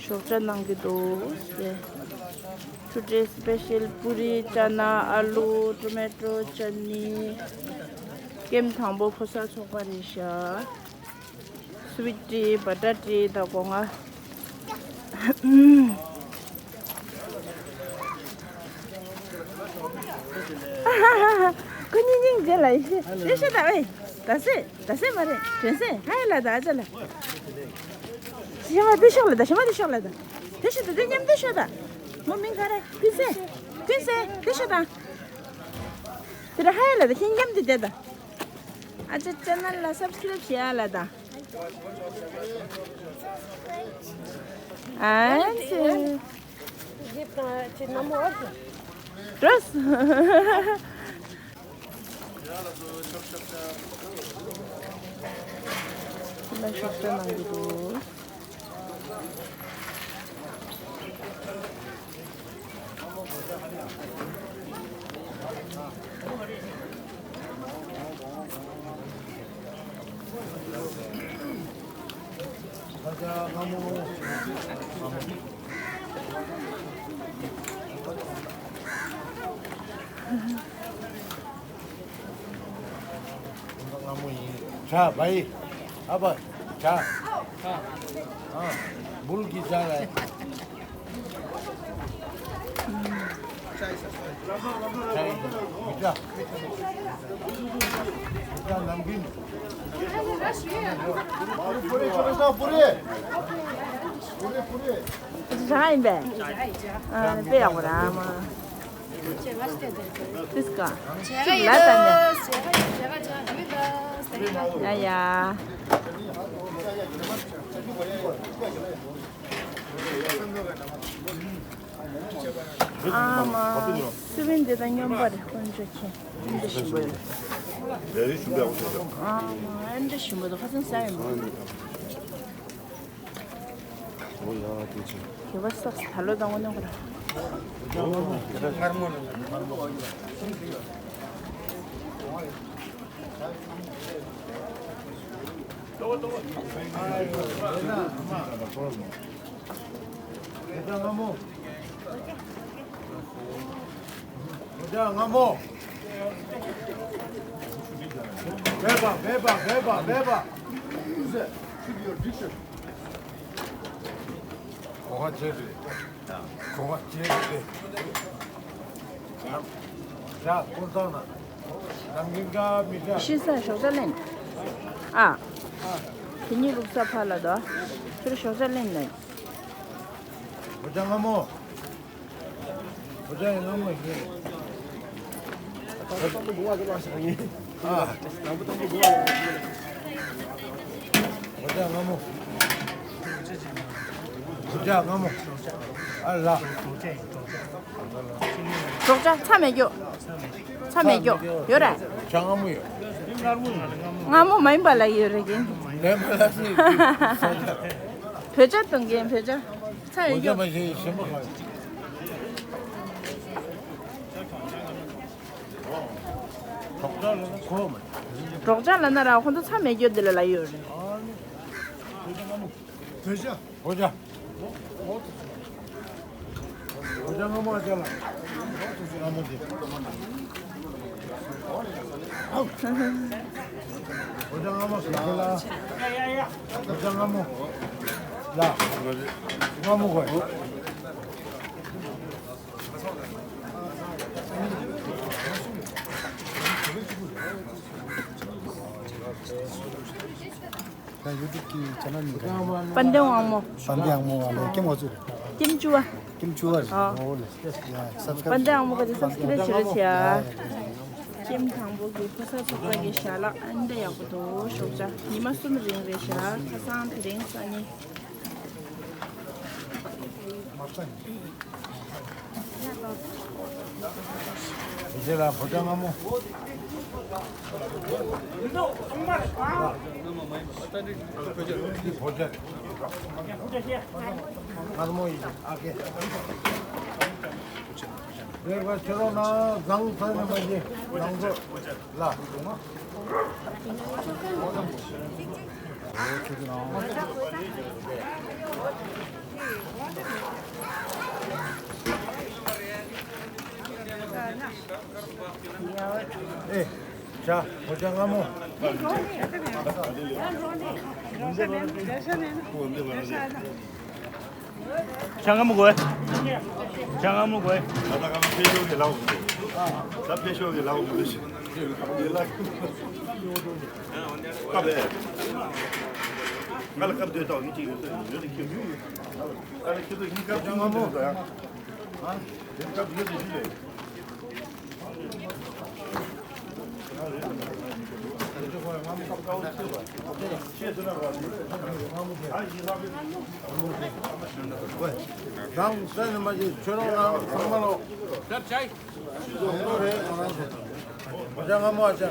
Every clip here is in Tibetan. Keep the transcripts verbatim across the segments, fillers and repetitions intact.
ཞོགས་ཇ་གནང་གི་འདུག་ཟེར། ཊུ་ཌེ་སི་པེ་ཤལ་པུ་རི་ཅ་ན་ཨ་ལུ་ཊོ་མེ་ཊོ་ཅ་ནི། ཀེམ་དང་པོ་ཕོ་གསར་ཚོགས་པ་རེད་ཤག་སུ་ཝིཊ་ཊི་བ་ཊར་ཊི་དང་སྒོ་ང་། ཁོ་གཉིས་སྙིང་རྗེ་ལ་ཡེ་ཤེས་ལེ་ཤ་དང་ཨེ། ད་སེ་ད་སེ་མ་རེད་དྲན་སེ་ཧ་ཡ་ལ་ད་ཨ་ཅག་ལ། ཞི་མ་དེ་ཤོག་ལ་ད་ཞི་མ་དེ་ཤོག་ལ་ད། དེ་ཤོག་ད་དེ་མཉམ་དེ་ཤོག་ད། མོ་མིང་ག་རེ་ཀུན་སེ། ཀུན་སེ་དེ་ཤོག་ད། དེ་ར་ཧ་ཡ་ལ་ད་ཁྱེད་མཉམ་དེ་དེ་ད། ཨ་ཅག་ཅེ་ནལ་ལ་སབ་སི་ཀ་རེབ་བྱེད་ཡ་ལ་ད། ཨ་ཙི། རོས། ཁྱིམ་ལ་ཤོག་ཇ་གནང་གི་འདུག་སྔ་མོ་ཡིན། ཇ་བའི། ཨ་ཕ། ཇ། ཨ། འབུལ་གྱི་ཇ་ལ། ཇ་ཡིན། མི་ཇ། མི་ཇ་ནམ་རྒྱུན། པུ་རེ་པུ་རེ་པུ་རེ། ཇ་ཡིན་པས། ཨ། དཔེ་ཡག་པོ་རེད་ཨ་མ། ཏིས་ཀ་ཅིག་ལ་ད་ནས། ཡ་ཡ། ཨ་མ། སི་བིན་འདི་དང་སྙོམས་པར་དཀོན་མཆོག་མཁྱེན། ཨ་མ། ཨ་འདྲ་ཞིམ་པོ་འདུག་ཁ་སང་ཟ་ཡོད་མ། ཨོ་ཡ་དེ་ཅི། དེ་བ་སགས་ད་ལོ་དང་ངོ་ནས་ཁོ་ར། ང་མོ། ང་མོ། སྦས་པ་སྦས་པ་སྦས་པ་སྦས་པ། གོ་བ་བྱས་རེད། གོ་བ་བྱས་རེད། ཡ་ཁོ་ཚང་ན་ནམ་རྒྱུན་འདྲ་མི་འདྲ། ཤི་ས་ཞོགས་ཇ་ལེན། ཨ། དེ་གཉིས་རུག་ས་ཕ་ལ་དོ། ཁྱོད་ཞོགས་ཇ་ལེན་ནས། གོ་བ་སྔ་མོ། ཁོ་ཚོ་ཡང་སྔ་མོ་ཞིག་ཨ། ཁོ་ཚོ་སྔ་མོ། ཁོ་ཚོ་སྔ་མོ། ཨ་ལ། སྒྲོག་ཅ་ཚ་མེད་རྒྱུ། ཚ་མེད་རྒྱུ་ཡོད་རེད། ཇ་སྔ་མོ་ཡོད། སྔ་མོ་མ་ཡིན་པ་ལ་ཡོད་རེད་ཀྱི། ལན་པ་ལ་སི། བོད་ཇ་གཏོང་མཁན་བོད་ཇ། ཚ་ཡོད་རྒྱུ། བོད་ཇ་མ་ཤེས་ཞིམ་པོ་གང་། སྒྲོག་ཅ་ལ་ན་ར་ཁོང་ཚོ་ཚ་མེད་རྒྱུ་འདི་ལ་ལ་ཡོད་རེད། བོད་ཇ། བོད་ཇ། བོད་ཇ་སྔ་མོ་ཨ་ཅག་ལ། སྔ་མོ་དེ། བོད་ཇ་སྔ་མོ་ཟེར་གྱི་ལ། བོད་ཇ་སྔ་མོ། ལ། སྔ་མོ་གོ། ད་ཡུ་ཊུབ་ཀྱི་ཆེ་ནལ་མིང་ག་རེ། དཔལ་ལྡན་དབང་མོ། དཔལ་ལྡན་དབང་མོ་བ་ལས་ཀེམ་འོ་ཚོད་རེད། ཀེམ་བཅུ་བ། ཀེམ་བཅུ་བ་རེད། ཨ། འོ་ལེ། ཡ་སབ་སི་ཀ་རབ་དཔལ་ལྡན་དབང་མོ་ག་ཚོད་སབ་སི་ཀ་རབ་བྱེད་རོགས་བྱེད་ཨ། ཡ་ཡ། ཀེམ་དང་པོ་གི་ཕོ་གསར་ཚོགས་པ་གི་ཞལ་ལག་ཨ་འདྲ་ཡག་པོ་འདུག་ཞོགས་ཇ་ཉི་མ་གསུམ་རིང་རེད་ཤག་ཁ་སང་དེ་རིང་སང་ཉིན། དེ་ལ་བོད་ཇ་སྔ་མོ། འདི་བོད་ཇ། སྔ་མོ་ཡིན་ཨ་ཀེ། འདིར་བ་ཁྱེད་རང་ན་བཟང་ཚ་ནས་མ་ཡིན་བཟང་ཚོ་ལ། ཨེ། ཇ། ཇ་མངར་མོ། ཇ་མངར་མོ་དགོས། ཇ་མངར་མོ་དགོས། ད་ད་ག་ཕེ་ཤོ་གི་ལའོ་གི། ད་ཕེ་ཤོ་གི་ལའོ་གི་ལ། ཀ་བེ། ང་ལ་ཀབ་དོད་དོ་ཡིན་གཅིག་ཡོད་ཡོད་ཀྱི། ང་ལ་ཁྱེད་ཚོ་ཡིན་ཀབ་ཅང་མ་མོ། ཨ། ཡིན་ཀབ་ཡོད་དེ་ཞུ་ལེ། རང་སེམས་མ་བྱེད་ཁྱོད་རང་རང་ཚང་མ་ལོ། ལོ་རེད་ང་རང་ཚོ། ཇ་མངར་མོ་ཨ་ཅག་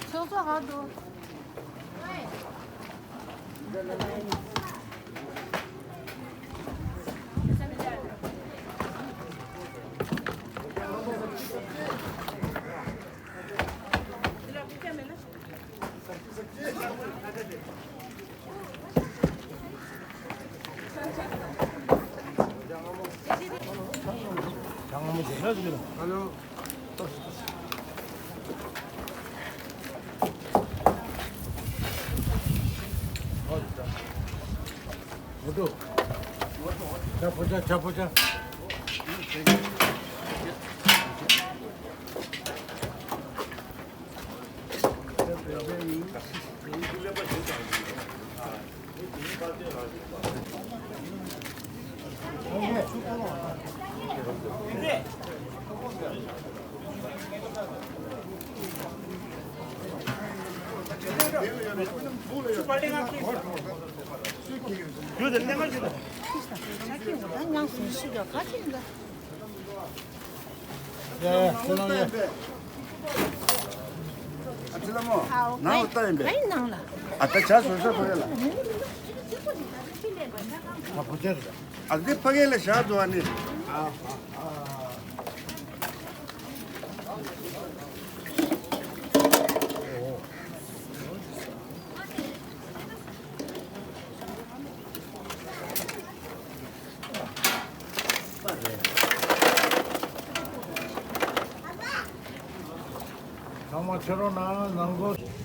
ཚོགས་གཙོ་ཧ་འདུག་ཡ་ཡ་ཁྱོད་རང་ཡ། ཨ་ཅི་ལ་མོ། ནང་ལ་ལྟ་ཡིན་པས། ཨ་ད་ཇ་བཟོ་ས་ཕ་གི་ལ། ཨ་བུ་ཅེ་རེད། ཨ་འདི་ཕ་གི་ལ་བཞག་འདུག་ཨ་ནི། ཨ་ཨ། ཚང་མ་ཕྱི་རོལ་ནང་ནང་ལོགས།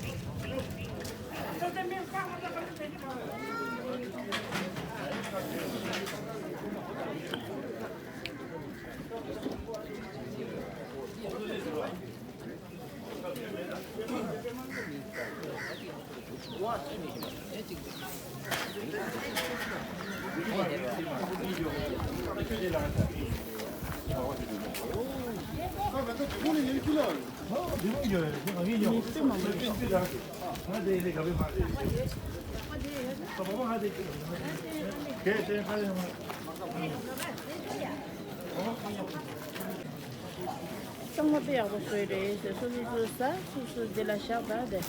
གཙང་མ་དཔེ་ཡག་པོ་བཟོས་རེད་ཟེར། སོ་སོ་སོ་ཟ། སོ་སོ་འདི་ལ་བཞག་ད་དེ།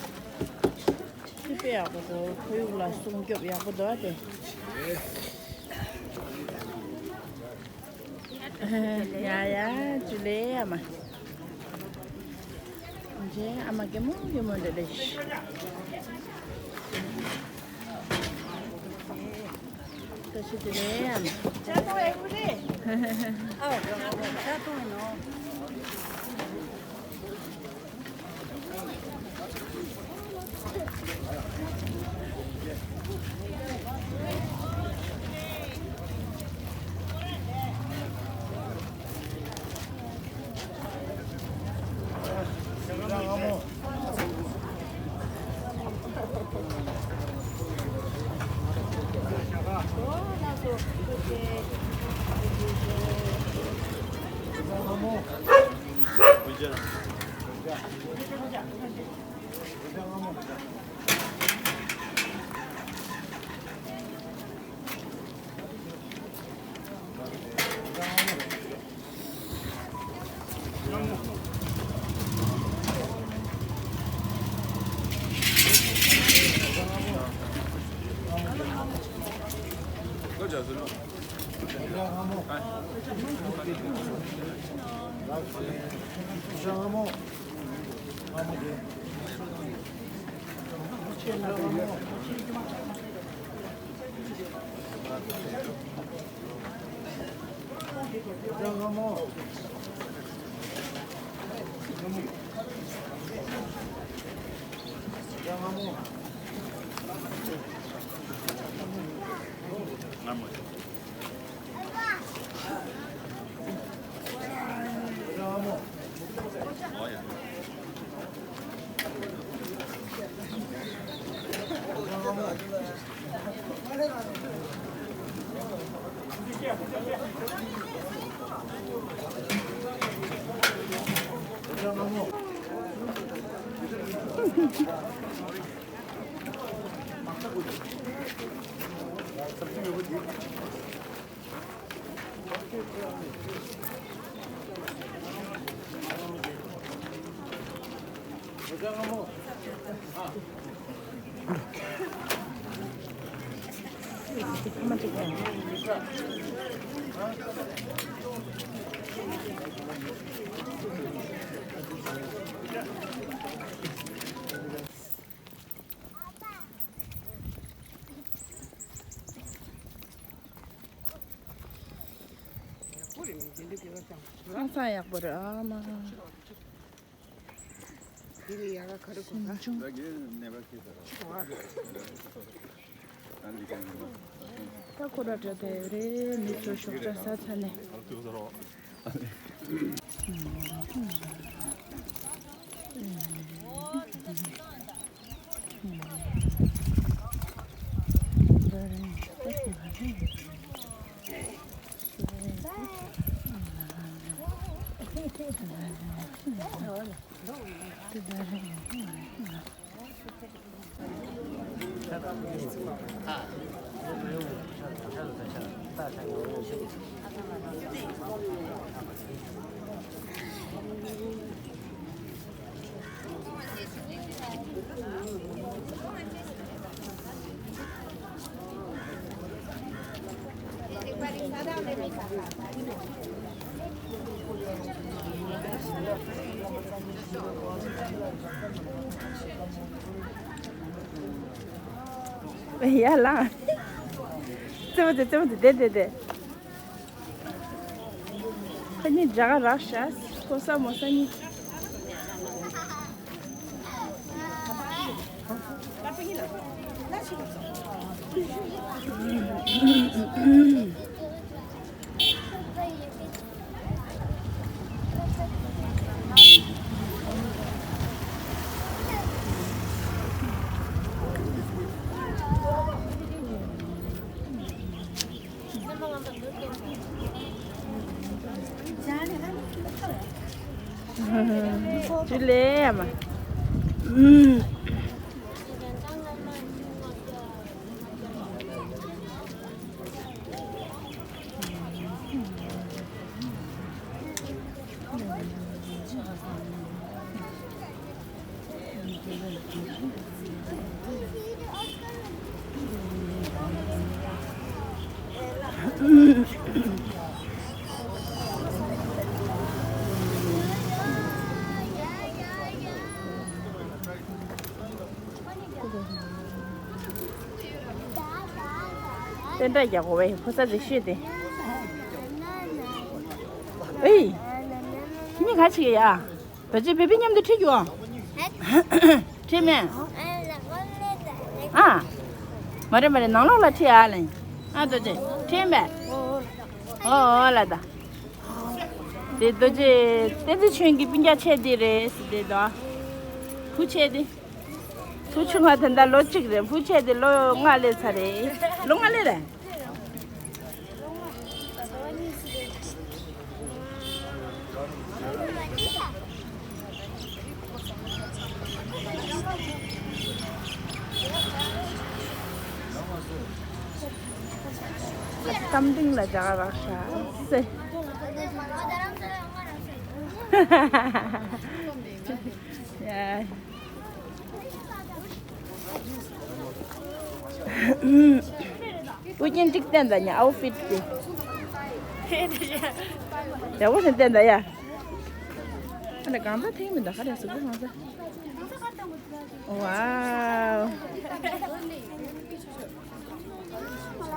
ཅི་དཔེ་ཡག་པོ་འདུག་ཁོར་ཡུག་ལ་སྲུང་སྐྱོབ་ཡག་པོ་འདུག་ཨ་དེ། ཡ་ཡ་ཇུ་ལེ་ཨ་མ། ཇེ་ཨ་མ་གེ་མོ་གེ་མོ་ལེ་ལེ། ད་ཤི་དེ་ལེ་ཨ་མ། ཇ་ཏོ་ཨེ་ཁུ་རེ། ཨོ་ཇ་ཏོ་ཨེ་ནོ། ཧང་སང་ཡག་པོ་རེད་ཨ་མ། དེ་ནི་ཡ་ག་ག་རེ་གོ་ས། ད་གིན་ནེ་བ་ཁེ་ད་ར། ད་ཁོ་ར་འདྲ་དེ་རེད། མི་ཚོ་ཞོགས་ཇ་ཟ་ཚར་ནས། ཡ་ལ། རྩེ་མོ་རྩེ་རྩེ་མོ་རྩེ་བསྡད་བསྡད་བསྡད། ཁ་ཉིན་རྒྱ་གར་རག་ཤག་ཀོ་ས་མོ་ས་ཉིན། ཇུ་ལེ་ཡ་མ། ཨུམ། བསྟན་དགྲ་རྒྱལ་པོ་བས་ཕོ་གསར་ཅིག་ཤོད་དེ། ཨེ། ཁྱེད་གཉིས་ག་ཅིག་ཡ། རྡོ་རྗེ་བེ་བི་མཉམ་དུ་ཁྲིད་རྒྱུ། ཁྲིད་མེད། ཨ། མ་རེད་མ་རེད། ནང་ལོགས་ལ་ཁྲིད་ཨ་ལེ། ཨ་རྡོ་རྗེ་ཁྲིད་མེད། ཨོ་ཨོ་ལ་ད། དེ་རྡོ་རྗེ་བསྟན་འཛིན་ཆོས་ཀྱི་སྤུན་ཀྱག་ཆེ་དེ་རེད་ཟེར་དེ་དོ། བུ་ཆེ་དེ། བུ་ཆུང་བ་དེ་འདྲ་ལོ་གཅིག་རེད། བུ་ཆེ་དེ་ལོ་ལྔ་སླེབས་ཚར་རེད། ལོ་ལྔ་སླེབས་རེད། རྟ་མགྲིན་ལ་ཇག་རག་ཤག་ཟེར། ཡ། ཨུ་རྒྱན་ཀྲིག་བསྟན་ད་ཉ་ཨའུ་ཕིཊ་དེ། ཡག་པོ་ཞིག་བསྟན་ད་ཡ། ཨ་ནི་གང་ཟག་ཐེངས་མི་འདུག་ག་རེ་ཟུག་པོ་གང་ཟག་ཝ།